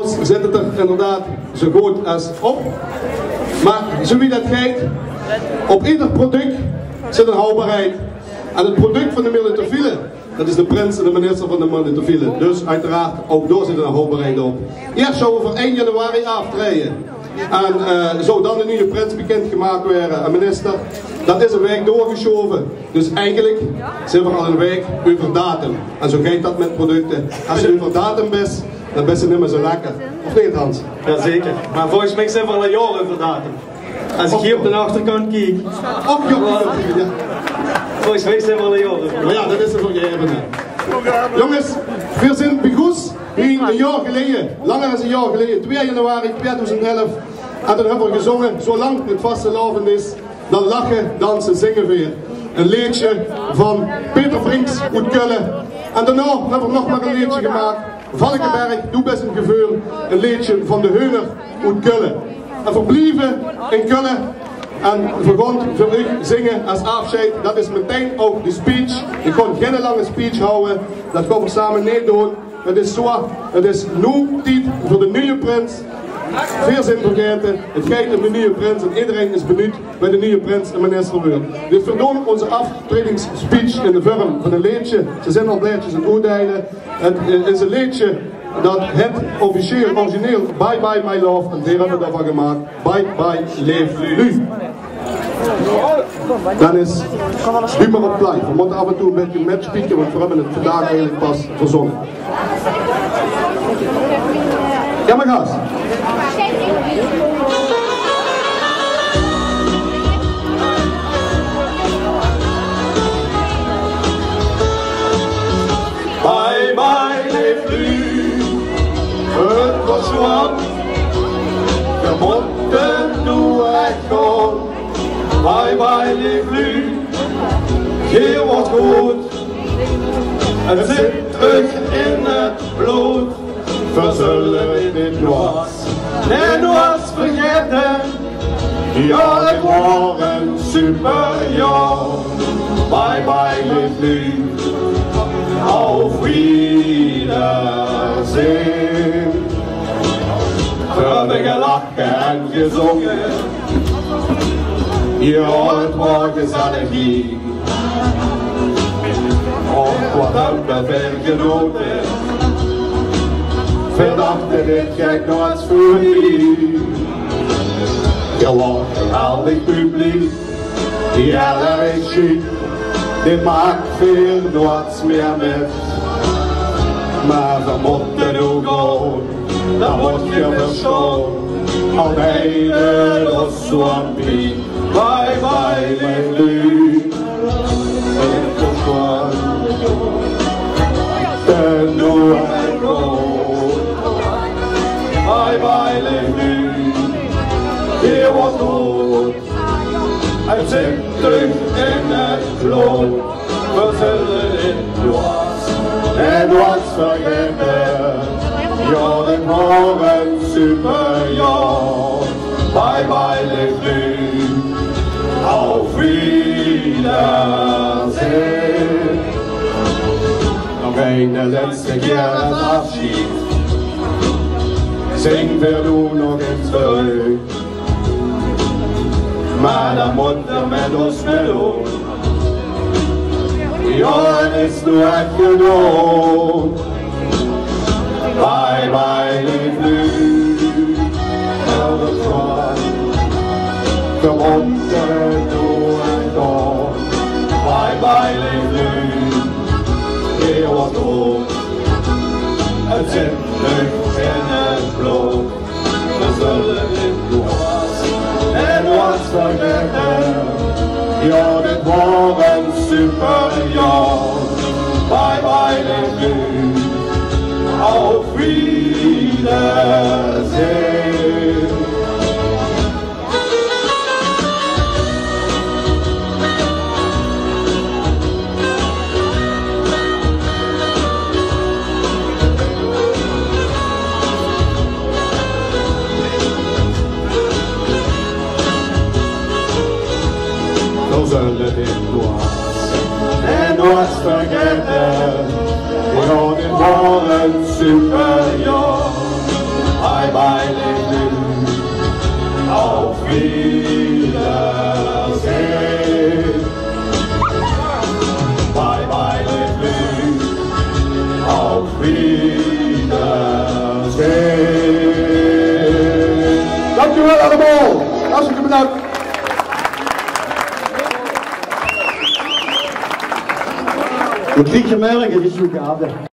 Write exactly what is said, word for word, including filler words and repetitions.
Zit 't d'r inderdaad zo good es op. Mer zoe wie det geit, op eder product zit 'n haalbaarheid. En 't product van de Melitophile, det is de prins en de minister van de Melitophile. Dus oeteraard, ouch dao zit 'n haalbaarheid op. Ieërs zouwe v'r ein januari aaftraeje. En, eh, zou dan de nuje prins bekind gemaak waere, en minister. Det is 'n waek doorgesjove. Dus eigelik zeen v'r al 'n waek euver datum. En zoe geit det mit producte. Es se euver datum bis, dan bis se nimmer zoe lekker. Of neet, Hans? Jao, zeker. Mer volges mich zeen v'r al 'n jaor euver datum. Es ich hie op de achterkant kiek. Och, jao, jao, jao. Volges mich zeen v'r al 'n jaor euver datum. Mer jao, det is 'n vergaeve, hè. Jónges, veer zeen begós hie e jaor geleje, langer es e jaor geleje, twee januari tweeduizend elf. En toen höbbe v'r gezónge, zolang 't vastelaovend is, dan lache, danse, zinge veer. E leedje van Peter Vrinks oet Kölle. En daonao höbbe v'r nog mer e leedje gemaak, Valkeberg, Doe bès e geveul, e leedje van de Heuner oet Kölle. En veer blieve in Kölle. En veer gaon veur uch zinge es aafsjeid. Det is metein ouch de speech. Ich gaon geine lange speech hawwe. Det gaon veer same neet doon. 't Is zoe, 't is noe tied veur de nuje prins. Veer zeen vergaete. 't Geit óm de nuje prins. En ederein is benuujd wae de nuje prins en minister weurt. Dus veer doon ózze aaftraedingsspeech in de vörm van e leedje. Ze zeen al blaedjes aan 't oetdeile. 't Is e leedje det hèt officieel, origineel Bye Bye My Love. En veer höbbe daovan gemaak Bye Bye Leef Luuj. Dan is Humor op Play. Veer mótte aaf en toe e bietje mitspieke, want veer höbbe 't vandaag eigelik pas verzónne. Jao, mer gaas. Bye bye, leef luuj. 't Waor sjoean. Veer mótte noe ech gaon. Bye bye, leef luuj. Geer waort good. 't Zit uch in 't blood. Veer zulle dit noeats, nae, noeats vergaete. Jao, 't waor e superjaor. Bye bye, leef luuj. Auf Wiedersehen. Veer höbbe gelache en gezónge. Jao, 't waor gezellig hie. Och, waat höbbe veer genote. Veer dachte, dit geit noeats veurbie. Jao, waat e geweldig publiek. Die erg sjiek, dit maak veer noeats mieë mit. Mer veer mótte noe gaon. Det mót geer versjtaon. Al deej 't ós zoe'n pien. Bye bye, leef luuj. 't Waor sjoean. Ten doe en gaon. Bye bye, leef luuj. Geer waort good. 't Zit uch in 't blood. Veer zulle dit noeats, en noeats vergaete. Jao, 't waor e superjaor. Bye bye, leef luuj. Auf Wiedersehen. Nog eine lètste kier es aafsjeid. Zing veer noe nog ins veur uch. Mer dan mót geer mit ós mitdoon. Jao, 't is noe ech gedoon. Bye bye, leef luuj. Veer mótte noe ech gaon. Bye bye, leef luuj. Geer waort good. 't Zit uch in 't blood. Veer zulle dit noeats, en noeats vergaete. Jao, dit waor e superjaor. Bye bye, leef luuj. Auf Wiedersehen. Veer zulle dit noeats, en noeats vergaete. Jao, dit waor e superjaor. Bye bye, Levlü. Auf Wiedersehen. Bye bye, Levlü. Auf Wiedersehen. Dankjewel allemaol. Hartstikke bedank. Veer kriege mörge de sjoekade.